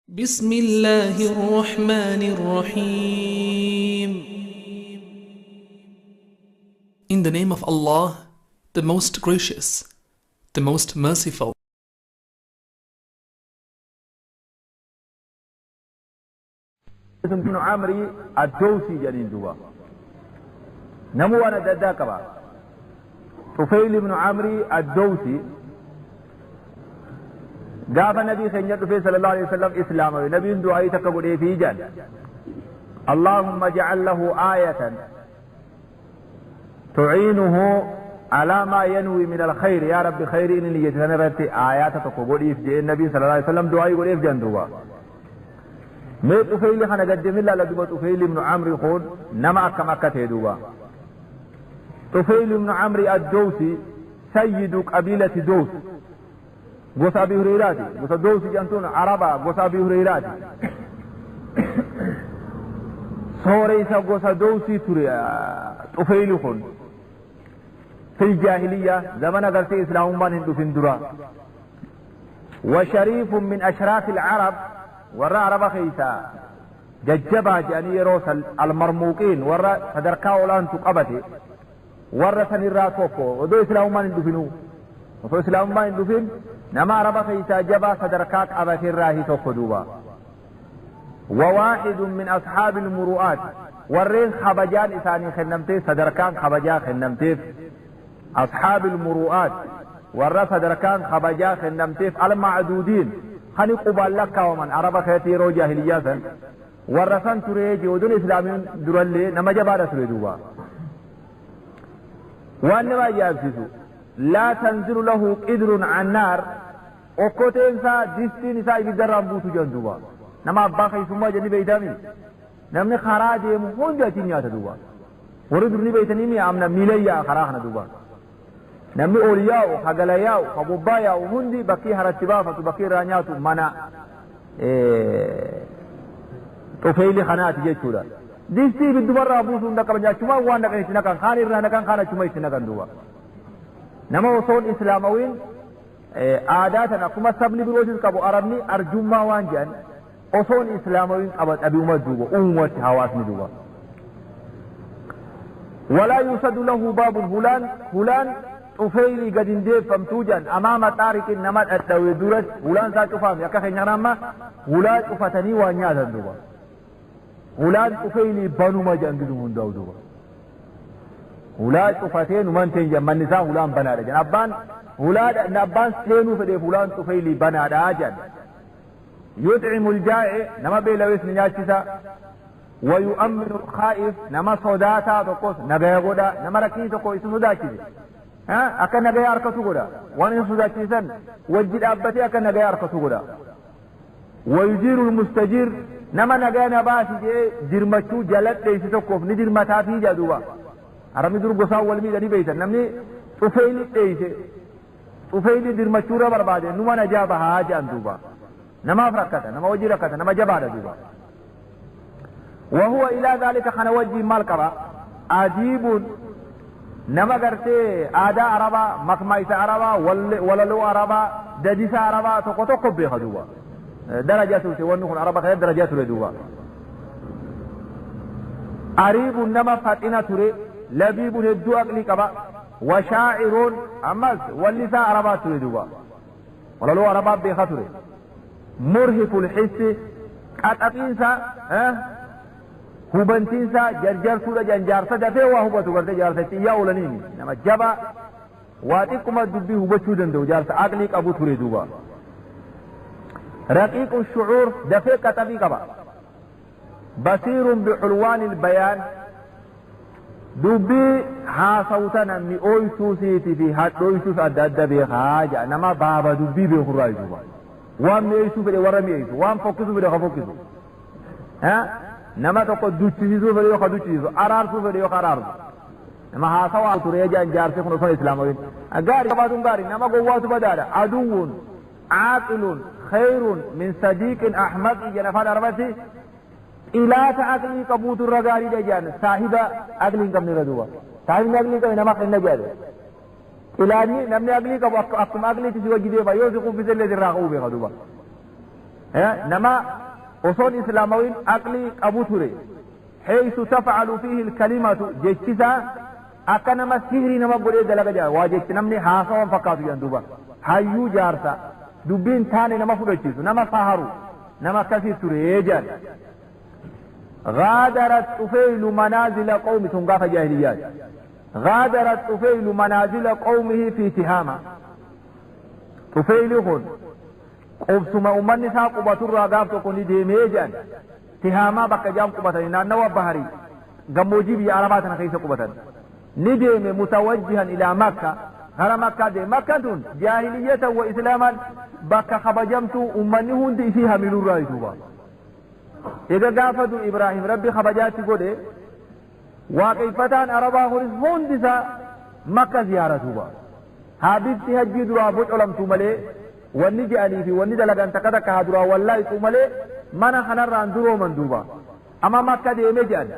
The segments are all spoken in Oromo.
بسم الله الرحمن الرحيم. In the name of Allah, the most gracious, the most merciful. بن عمري الدوسي جنين دوبا نمو أنا دداكبا طفيل بن عمري الدوسي قاف النبي خنجر في صلى الله عليه وسلم إسلامه نبي دعائي تقبل في جن اللهم اجعل له آية تعينه على ما ينوي من الخير يا رب خير إن اللي يتنبت آيات تقبل في النبي صلى الله عليه وسلم دعائي قل في جن دوبا mee Xufeeyli kana gaddemi laala duba Xufeeyli ibnu Amri kun nama akkam akka ta'e duuba Xufeeyli ibnu Amri Addoosi sayyidu qabiilati Doos gosa Abi Hureyraati gosa Doosi jedhamtuun Araba gosa Abi Hureyraati sooreysa gosa Doosii ture Xufeeyli kun fil jaahiliyya zamana gartee islaamummaan hin dhufin dura وشريف من أشراف العرب warra araba keeysa jajjabaa jedhanii yeroo san almarmuuqiin warra sadarkaa olaantu qabate warra sanirraa tokko odoo islaamummaan hin dhufinuu osoo islaamummaan hin dhufin nama araba keeysaa jabaa sadarkaa qabaterraahi tokko duuba وواحد من أصحاب المروءات warreen kabajaan isaanii kennamteef sadarkaan kabajaa kennamteef أصحاب المروءات warra sadarkaan kabajaa kennamteef المعدودين hani qubaan lakkaawaman araba keessatti yeroo jaahiliyyaa san warra san turee jiru islaamiin durallee nama jabaadha ture duuba waan nama ajaa'ibsiisu laa tanzilu lahu qidrun an naar okkoteen isaa distiin isaa ibiddarraan buutu jedhan duuba nama abbaa keessummaa jenni beeytami namni karaa deemu hundi achiin nyaata duuba warri durni beeytanii mi'a amna miilayyaa karaa kana duuba namni ol yaa'u hagala yaa'u hagubbaa yaa'u hundi bakkii haratti baafatu bakkii irraa nyaatu mana xufeeyli kanaati jechuudha. Distii ibiddumarraa buusuun dhaqaba nyaachumaa waan dhaqan itti naqan kaan irraa naqan kaan achuma itti naqan duuba. Nama osoon islaamawiin aadaa tan akkuma sabni birootis qabu arabni arjummaa waan jedhan osoon islaamawiin qaba dhabiuma duuba uumatti hawaasni duuba. ولا يسد له باب هلان هلان Xufeeyli gad hin deeffamtuu jedhan amaama xaariqin nama dhadhawe duratti hulaan isaa cufaame akka keenya kana amma hulaa cufatanii waan nyaatan duuba hulaan Xufeeyli banuma jedhan giduu hundaa'u duuba hulaa cufatee numan teen jedhan manni isaa hulaan banaadha jedhan abbaan hulaa abbaan seenuu fedheef hulaan Xufeeyli banaadha jedhan yutcimu ljaa'i nama beelawes ni nyaachisa ويؤمن الخائف نما صداتا تقص نجايا غدا نما ركين تقو إسو صداچise akka nagaya harkatu godha waan isa sodaachisan wajji dhaabbatee akka nagaya harkatu godha wayujiiru lmustajiir nama nagaya na baasi jedhee dirmachuu jaladheeysi tokkoof ni dirmataafii jedha duuba arabni dur gosaan wal miidhanii beeysan namni xufeeyli dheeyse xufeeyli dirmachuurra barbaade numa najaa bahaa jedhan duuba namaaf rakkata nama wajji rakkata nama jabaadha duuba وهو إلى ذلك خنا وجه مال قبا أديب nama gartee aadaa arabaa makmaayisa arabaa walaloo arabaa dadisa arabaa tokko tokko beeka duuba darajaa turte wanni kun araba keessatti darajaa ture duuba ariibun nama faxina ture labiibun hedduu aqlii qaba washaaciruun ammas wallisaa arabaa ture duuba walaloo arabaa beeka ture murhiful hissi qaxaxiinsa hubantiinsa jarjarsuudha jedhan jaarsa dafee waa hubatu gartee jaarsa xiyyaa oolaniini nama jaba waa xiqquma dubbii hubachuu danda'u jaarsa aqlii qabu ture duuba raqiiqu shucuur dafee qaxabii qaba basiirun bixulwaani ilbayaan dubbii haasawu tana mi'ooysuusiitii fi hadhooysuus adda adda beekaa jedha nama baaba dubbii beekurraa duuba waan mi'eessuu fedhe warra mi'eessu waan fokkisuu fedhe ka fokkisu nama tokko duchisiisuu fedhe yoo ka duchisiisu araarsuu fedhe yoo ka araarsu nama haasawaa ture jedhan jaarsi kun osoo islaamawiin gaarii qabaatuun gaarii nama gowwaatu badaadha aduwwun caaqilun khayrun min sadiiqin ahmaqi jedhan afaan arabatti xilaata aqlii qabuutu irra gaariidha jedhan saahiba aqlii hin qabne irra duuba saahibni aqlii hin qabne nama kenna jedhe xilaanni namni aqlii qabu akkuma aqliitti si wajji deema yoo si kuffise illee sirraa ka'uu beeka duuba Nama osoon islaamawiin aqlii qabu ture. Heeysu tafcalu fiihi ilkalimatu, jechisaa akka nama sihrii nama godhee dalaga jira. Waa jechi namni haasawan fakkaatu jedhan duuba. Hayyuu jaarsa dubbiin taane nama fudhachiisu, nama faharu, nama akkasii ture jedhan. غادرت طفيل منازل قوم تنقاف جاهليات. غادرت طفيل منازل قومه في تهامة. طفيل هون قبسما أمان نساء قبة الرغاب تكون ديميجا تهامة بك جام قبة نوى بحري قموجي بي عرباتنا خيس قبة نديم متوجها إلى مكة. هر مكة دي مكة دون جاهلية وإسلاما بك خبجمت أمني هون دي فيها من الرأي. إذا قافتوا إبراهيم ربي خبجاتي قولي waaqeffataan arabaa kunis hundi isaa Makka ziyaaratu ba. Haa bifti hajjii duraa bocolamtu malee, wanni je'anii fi wanni dalagan takka takka haa duraa wallaa'itu malee, mana kanarraan durooman duuba. Amma Makka deeme je'an.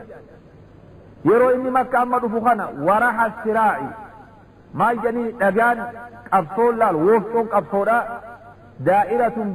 Yeroo inni Makka amma dhufu kana waraha siraa'i maal jedhanii dhagaan qabsoon laal wooftoon qabsoodha daa'iratun.